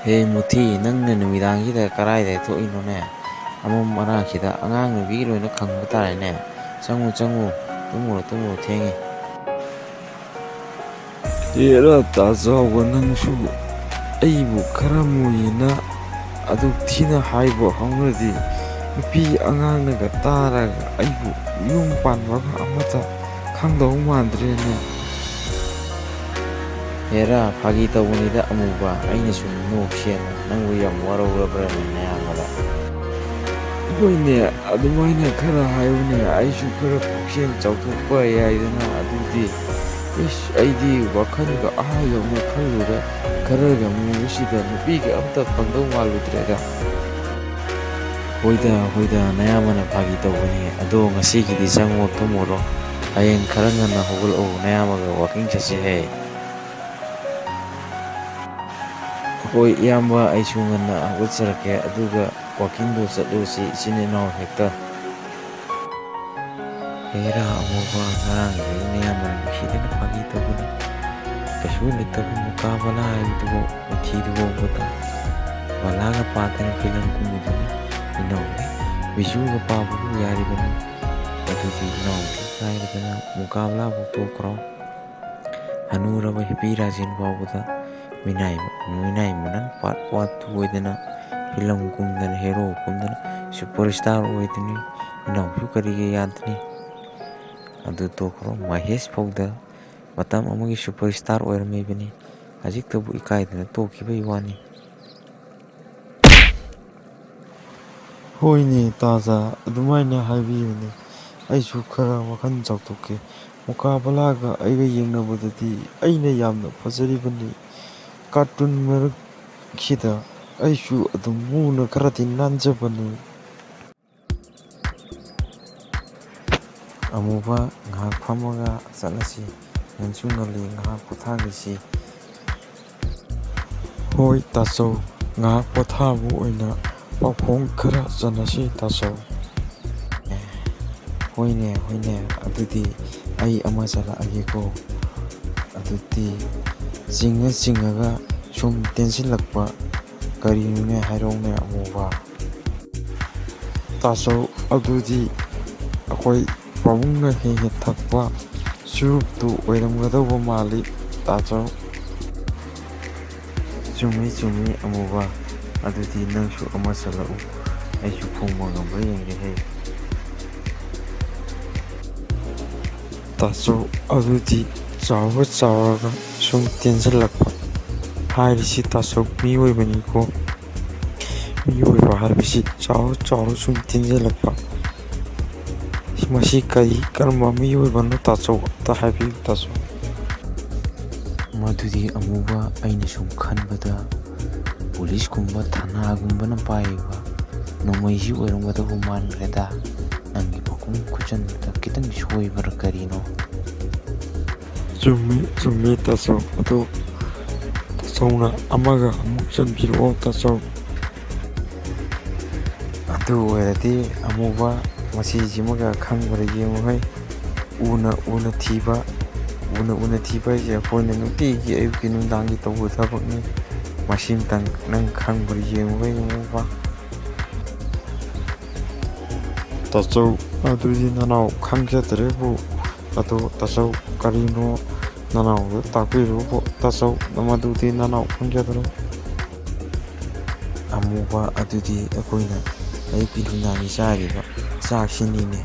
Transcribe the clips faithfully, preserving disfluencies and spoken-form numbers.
ꯍꯦ ꯃꯨꯊꯤ, ꯅꯪꯅ ꯅꯨꯃꯤꯗꯥꯡꯁꯤꯗ ꯀꯔꯥꯏꯗ ꯊꯣꯛꯏꯅꯣꯅꯦ? ꯑꯃꯝ ꯑꯔꯥꯛꯁꯤꯗ ꯑꯉꯥꯡ ꯅꯨꯕꯤ ꯂꯣꯏꯅ ꯈꯪꯕ ꯇꯥꯔꯦꯅꯦ꯫ ꯆꯪꯉꯨ, ꯆꯪꯉꯨ, ꯇꯨꯝꯃꯨꯔꯣ, ꯇꯨꯝꯃꯨꯔꯣ, ꯊꯦꯡꯉꯦ꯫ ꯍꯦꯔꯥ ꯇꯥꯖꯥꯎꯕ, ꯅꯪꯁꯨ ꯑꯩꯕꯨ ꯈꯔ ꯃꯨꯏꯅ ꯑꯗꯨꯛ ꯊꯤꯅ ꯍꯥꯏꯕ ꯍꯧꯅꯗꯤ, ꯅꯨꯄꯤ ꯑꯉꯥꯡꯅꯒ ꯇꯥꯔꯒ ꯑꯩꯕꯨ ꯌꯨꯝ ꯄꯥꯟꯕꯒ ꯑꯃꯇ ꯈꯪꯗꯧ ꯃꯥꯟꯗ꯭ꯔꯦꯅꯦ꯫ ꯍꯦꯔꯥ, ꯐꯥꯒꯤ ꯇꯧꯕꯅꯤꯗ ꯑꯃꯨꯕ, ꯑꯩꯅ ꯁꯨꯝ ꯅꯣꯛꯁꯦꯅ꯫ ꯅꯪꯕꯨ ꯌꯥꯝ ꯋꯥꯔꯧꯔꯕ꯭ꯔꯥꯅꯦ ꯅꯌꯥꯝꯕꯗ? ꯍꯣꯏꯅꯦ, ꯑꯗꯨꯃꯥꯏꯅ ꯈꯔ ꯍꯥꯏꯌꯨꯅꯦ, ꯑꯩꯁꯨ ꯈꯔ ꯄꯨꯛꯆꯦꯜ ꯆꯥꯎꯊꯣꯛꯄ ꯌꯥꯏꯗꯅ꯫ ꯑꯗꯨꯗꯤ ꯏꯁ, ꯑꯩꯗꯤ ꯋꯥꯈꯜꯒ ꯑꯥ ꯌꯧꯅ ꯈꯜꯂꯨꯔꯦ, ꯈꯔꯒ ꯃꯨꯕꯁꯤꯗ ꯅꯨꯄꯤꯒ ꯑꯝꯇ ꯐꯪꯗꯧ ꯃꯥꯜꯂꯨꯗ꯭ꯔꯦꯗ꯫ ꯍꯣꯏꯗ, ꯍꯣꯏꯗ, ꯅꯌꯥꯝꯕꯅ ꯐꯥꯒꯤ ꯇꯧꯕꯅꯤ꯫ ꯑꯗꯣ ꯉꯁꯤꯒꯤꯗꯤ ꯆꯪꯉꯣ, ꯇꯨꯝꯃꯨꯔꯣ꯫ ꯍꯌꯦꯡ ꯈꯔ ꯉꯟꯅ ꯍꯧꯒꯠꯂꯛꯑꯣ, ꯅꯌꯥꯝꯕꯒ ꯋꯥꯀꯤꯡ ꯆꯠꯁꯤ ꯍꯦ꯫ ꯍꯣꯏ ꯏꯌꯥꯝꯕ, ꯑꯩꯁꯨ ꯉꯟꯅ ꯍꯧꯒꯠꯆꯔꯛꯀꯦ, ꯑꯗꯨꯒ ꯋꯥꯀꯤꯡꯗꯣ ꯆꯠꯂꯨꯁꯤ ꯏꯆꯤꯟ ꯏꯅꯥꯎ ꯍꯦꯛꯇ꯫ ꯍꯦꯔꯥ ꯑꯃꯨꯕ, ꯉꯔꯥꯡꯒꯤꯗꯨꯗꯤ ꯅꯌꯥꯝꯕꯅ ꯅꯨꯡꯁꯤꯗꯅ ꯐꯥꯒꯤ ꯇꯧꯕꯅꯤ꯫ ꯀꯩꯁꯨ ꯂꯩꯇꯕ ꯃꯨꯀꯥ ꯕꯂꯥ ꯍꯥꯏꯕꯗꯨꯕꯨ, ꯃꯊꯤꯗꯨꯐꯥꯎꯕꯗ ꯕꯂꯥꯒ ꯄꯥꯗꯅ ꯐꯤꯂꯝ ꯀꯨꯝꯃꯤꯗꯨꯅꯤ꯫ ꯏꯅꯥꯎꯗꯤ ꯕꯤꯖꯨꯒ ꯄꯥꯕꯕꯨ ꯌꯥꯔꯤꯕꯅꯤ꯫ ꯑꯗꯨꯗꯤ ꯏꯅꯥꯎꯗꯤ ꯍꯥꯏꯔꯗꯅ ꯃꯨꯀꯥ ꯕꯂꯥꯕꯨ ꯇꯣꯛꯈ꯭ꯔꯣ꯫ ꯍꯅꯨꯔꯕ ꯍꯤꯄꯤ ꯔꯥꯖꯦꯟ ꯐꯥꯎꯕꯗ ꯃꯤꯅꯥꯏ, ꯃꯤꯅꯥꯏ ꯃꯅꯟ part one, two ꯑꯣꯏꯗꯅ ꯐꯤꯂꯝ ꯀꯨꯝꯗꯅ, ꯍꯦꯔꯣ ꯀꯨꯝꯗꯅ, ꯁꯨꯄꯔ ꯁ꯭ꯇꯥꯔ ꯑꯣꯏꯗꯅ, ꯏꯅꯥꯎꯁꯨ ꯀꯔꯤꯒꯤ ꯌꯥꯗꯅꯤ? ꯑꯗꯨ ꯇꯣꯛꯈ꯭ꯔꯣ, ꯃꯍꯦꯁ ꯐꯥꯎꯗ ꯃꯇꯝ ꯑꯃꯒꯤ ꯁꯨꯄꯔ ꯁ꯭ꯇꯥꯔ ꯑꯣꯏꯔꯝꯃꯤꯕꯅꯤ, ꯍꯧꯖꯤꯛꯇꯕꯨ ꯏꯀꯥꯏꯗꯅ ꯇꯣꯛꯈꯤꯕꯒꯤ ꯋꯥꯅꯤ꯫ ꯍꯣꯏꯅꯦ ꯇꯥꯖꯥ, ꯑꯗꯨꯃꯥꯏꯅ ꯍꯥꯏꯕꯤꯌꯨꯅꯦ, ꯑꯩꯁꯨ ꯈꯔ ꯋꯥꯈꯜ ꯆꯥꯎꯊꯣꯛꯀꯦ꯫ ꯃꯨꯀꯥ ꯕꯂꯥꯒ ꯑꯩꯒ ꯌꯦꯡꯅꯕꯗꯗꯤ ꯑꯩꯅ ꯌꯥꯝꯅ ꯐꯖꯔꯤꯕꯅꯤ꯫ ꯀꯥꯔꯇꯨꯟ ꯃꯔꯛꯁꯤꯗ ꯑꯩꯁꯨ ꯑꯗꯨꯝ ꯃꯨꯅ ꯈꯔꯗꯤ ꯅꯥꯟꯖꯕꯅꯤ꯫ ꯑꯃꯨꯕ, ꯉꯥꯏꯍꯥꯛ ꯐꯝꯃꯒ ꯆꯠꯂꯁꯤ꯫ ꯉꯟꯁꯨ ꯉꯜꯂꯤ, ꯉꯥꯏꯍꯥꯛ ꯄꯣꯊꯥꯈꯤꯁꯤ꯫ ꯍꯣꯏ ꯇꯥꯆꯧ, ꯉꯥꯏꯍꯥꯛ ꯄꯣꯊꯥꯕ ꯑꯣꯏꯅ ꯄꯥꯎꯈꯣꯡ ꯈꯔ ꯆꯟꯅꯁꯤ ꯇꯥꯆꯧ꯫ ꯑꯦ, ꯍꯣꯏꯅꯦ, ꯍꯣꯏꯅꯦ, ꯑꯗꯨꯗꯤ ꯑꯩ ꯑꯃ ꯆꯠꯂꯛꯑꯒꯦꯀꯣ꯫ ꯑꯗꯨꯗꯤ ꯆꯤꯡꯉ ꯆꯤꯡꯉꯒ ꯁꯨꯝ ꯇꯦꯟꯁꯤꯜꯂꯛꯄ ꯀꯔꯤꯅꯣꯅꯦ ꯍꯥꯏꯔꯛꯎꯅꯦ ꯑꯃꯨꯕ? ꯇꯥꯆꯧ, ꯑꯗꯨꯗꯤ ꯑꯩꯈꯣꯏ ꯄꯥꯕꯨꯡꯅ ꯍꯦꯛ ꯍꯦꯛ ꯊꯛꯄ ꯆꯨꯔꯨꯞꯇꯨ ꯑꯣꯏꯔꯝꯒꯗꯧꯕ ꯃꯥꯜꯂꯤ ꯇꯥꯆꯧ꯫ ꯆꯨꯝꯃꯤ ꯆꯨꯝꯃꯤ ꯑꯃꯨꯕ, ꯑꯗꯨꯗꯤ ꯅꯪꯁꯨ ꯑꯃ ꯆꯠꯂꯛꯎ, ꯑꯩꯁꯨ ꯐꯣꯡꯕ ꯉꯝꯕ꯭ꯔꯥ ꯌꯦꯡꯒꯦ ꯍꯦ꯫ ꯇꯥꯆꯧ, ꯑꯗꯨꯗꯤ ꯆꯥꯎꯔ ꯆꯥꯎꯔꯒ ꯁꯨꯝ ꯇꯦꯟꯁꯤꯜꯂꯛꯄ ꯍꯥꯏꯔꯤꯁꯤ ꯇꯥꯆꯧ, ꯃꯤꯑꯣꯏꯕꯅꯤꯀꯣ꯫ ꯃꯤꯑꯣꯏꯕ ꯍꯥꯏꯕꯁꯤ ꯆꯥꯎꯔ ꯆꯥꯎꯔ ꯁꯨꯝ ꯇꯦꯟꯁꯤꯜꯂꯛꯄ꯫ ꯃꯁꯤ ꯀꯔꯤ, ꯀꯔꯝꯕ ꯃꯤꯑꯣꯏꯕꯅꯣ ꯇꯥꯆꯧ? ꯑꯝꯇ ꯍꯥꯏꯕꯤꯌꯨ ꯇꯥꯆꯧ꯫ ꯃꯗꯨꯗꯤ ꯑꯃꯨꯕ, ꯑꯩꯅ ꯁꯨꯝ ꯈꯟꯕꯗ ꯄꯨꯂꯤꯁꯀꯨꯝꯕ ꯊꯅꯥꯒꯨꯝꯕꯅ ꯄꯥꯏꯕ ꯅꯣꯡꯃꯩꯁꯤ ꯑꯣꯏꯔꯝꯒꯗꯧꯕ ꯃꯥꯟꯈ꯭ꯔꯦꯗ꯫ ꯅꯪꯒꯤ ꯃꯈꯨꯝ ꯈꯨꯆꯟꯗꯨꯗ ꯈꯤꯇꯪ ꯁꯣꯏꯕ꯭ꯔꯥ ꯀꯔꯤꯅꯣ? ꯆꯨꯝꯃꯤ, ꯆꯨꯝꯃꯤ ꯇꯥꯆꯧ꯫ ꯑꯗꯣ ꯇꯥꯆꯧꯅ ꯑꯃꯒ ꯑꯃꯨꯛ ꯆꯟꯕꯤꯔꯛꯑꯣ ꯇꯥꯆꯧ꯫ ꯑꯗꯨ ꯑꯣꯏꯔꯗꯤ ꯑꯃꯨꯕ, ꯃꯁꯤꯁꯤꯃꯒ ꯈꯪꯕ꯭ꯔꯥ ꯌꯦꯡꯉꯨꯍꯦ꯫ ꯎꯅ ꯎꯅ ꯊꯤꯕ, ꯎꯅ ꯎꯅ ꯊꯤꯕ ꯍꯥꯏꯁꯦ ꯑꯩꯈꯣꯏꯅ ꯅꯨꯡꯇꯤꯒꯤ ꯑꯌꯨꯛꯀꯤ ꯅꯨꯡꯗꯥꯡꯒꯤ ꯇꯧꯕ ꯊꯕꯛꯅꯤ꯫ ꯃꯁꯤꯃꯇꯪ ꯅꯪ ꯈꯪꯕ꯭ꯔꯥ ꯌꯦꯡꯉꯨꯍꯦ ꯑꯃꯨꯕ꯫ ꯇꯥꯆꯧ, ꯑꯗꯨꯗꯤ ꯅꯅꯥꯎ ꯈꯪꯖꯗ꯭ꯔꯦꯕꯨ꯫ ꯑꯗꯣ ꯇꯥꯆꯧ, ꯀꯔꯤꯅꯣ ꯅꯅꯥꯎꯗ ꯇꯥꯛꯄꯤꯔꯨꯕꯨ? ꯇꯥꯆꯧ, ꯃꯗꯨꯗꯤ ꯅꯅꯥꯎ ꯈꯪꯖꯗ꯭ꯔꯦ꯫ ꯑꯃꯨꯕ, ꯑꯗꯨꯗꯤ ꯑꯩꯈꯣꯏꯅ ꯑꯌꯨꯛꯀꯤ ꯅꯨꯡꯗꯥꯡꯒꯤ ꯆꯥꯔꯤꯕ ꯆꯥꯛꯁꯤꯅꯤꯅꯦ꯫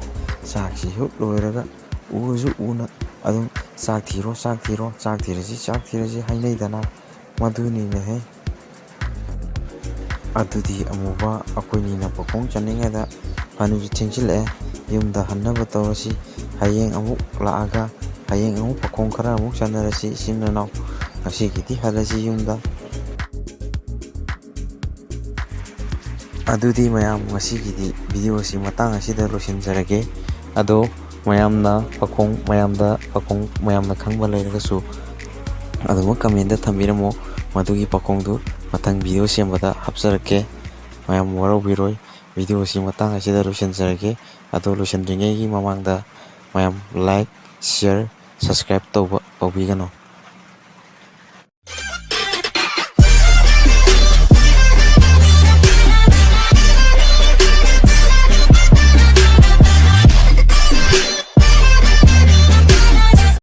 ꯆꯥꯛꯁꯤ ꯍꯦꯛ ꯂꯣꯏꯔꯒ ꯎꯔꯁꯨ ꯎꯅ ꯑꯗꯨꯝ "ꯆꯥꯛ ꯊꯤꯔꯣ, ꯆꯥꯛ ꯊꯤꯔꯣ, ꯆꯥꯛ ꯊꯤꯔꯁꯤ, ꯆꯥꯛ ꯊꯤꯔꯁꯤ" ꯍꯥꯏꯅꯩꯗꯅ, ꯃꯗꯨꯅꯤꯅꯦꯍꯦ꯫ ꯑꯗꯨꯗꯤ ꯑꯃꯨꯕ, ꯑꯩꯈꯣꯏꯅꯤꯅ ꯄꯥꯈꯣꯡ ꯆꯟꯅꯤꯡꯉꯩꯗ ꯐꯅꯁꯨ ꯊꯦꯡꯖꯤꯜꯂꯛꯑꯦ꯫ ꯌꯨꯝꯗ ꯍꯟꯅꯕ ꯇꯧꯔꯁꯤ꯫ ꯍꯌꯦꯡ ꯑꯃꯨꯛ ꯂꯥꯛꯑꯒ ꯍꯌꯦꯡ ꯑꯃꯨꯛ ꯄꯥꯈꯣꯡ ꯈꯔ ꯑꯃꯨꯛ ꯆꯟꯅꯔꯁꯤ ꯏꯆꯤꯟ ꯏꯅꯥꯎ꯫ ꯉꯁꯤꯒꯤꯗꯤ ꯍꯜꯂꯁꯤ ꯌꯨꯝꯗ꯫ ꯑꯗꯨꯗꯤ ꯃꯌꯥꯝ, ꯉꯁꯤꯒꯤꯗꯤ video ꯑꯁꯤ ꯃꯇꯥꯡ ꯑꯁꯤꯗ ꯂꯣꯏꯁꯤꯟꯖꯔꯒꯦ꯫ ꯑꯗꯣ ꯃꯌꯥꯝꯅ ꯄꯥꯈꯣꯡ, ꯃꯌꯥꯝꯗ ꯄꯥꯈꯣꯡ, ꯃꯌꯥꯝꯅ ꯈꯪꯕ ꯂꯩꯔꯒꯁꯨ ꯑꯗꯨꯃꯛ comment ꯊꯝꯕꯤꯔꯝꯃꯣ꯫ ꯃꯗꯨꯒꯤ ꯄꯥꯈꯣꯡꯗꯨ ꯃꯊꯪ video ꯁꯦꯝꯕꯗ ꯍꯥꯞꯆꯔꯛꯀꯦ꯫ ꯃꯌꯥꯝ ꯋꯥꯔꯧꯕꯤꯔꯣꯏ꯫ Video ꯑꯁꯤ ꯃꯇꯥꯡ ꯑꯁꯤꯗ ꯂꯣꯏꯁꯤꯟꯖꯔꯒꯦ꯫ ꯑꯗꯣ ꯂꯣꯏꯁꯤꯟꯗ꯭ꯔꯤꯉꯩꯒꯤ ꯃꯃꯥꯡꯗ ꯃꯌꯥꯝ like, share, subscribe ꯇꯧꯕ ꯀꯥꯎꯕꯤꯒꯅꯨ꯫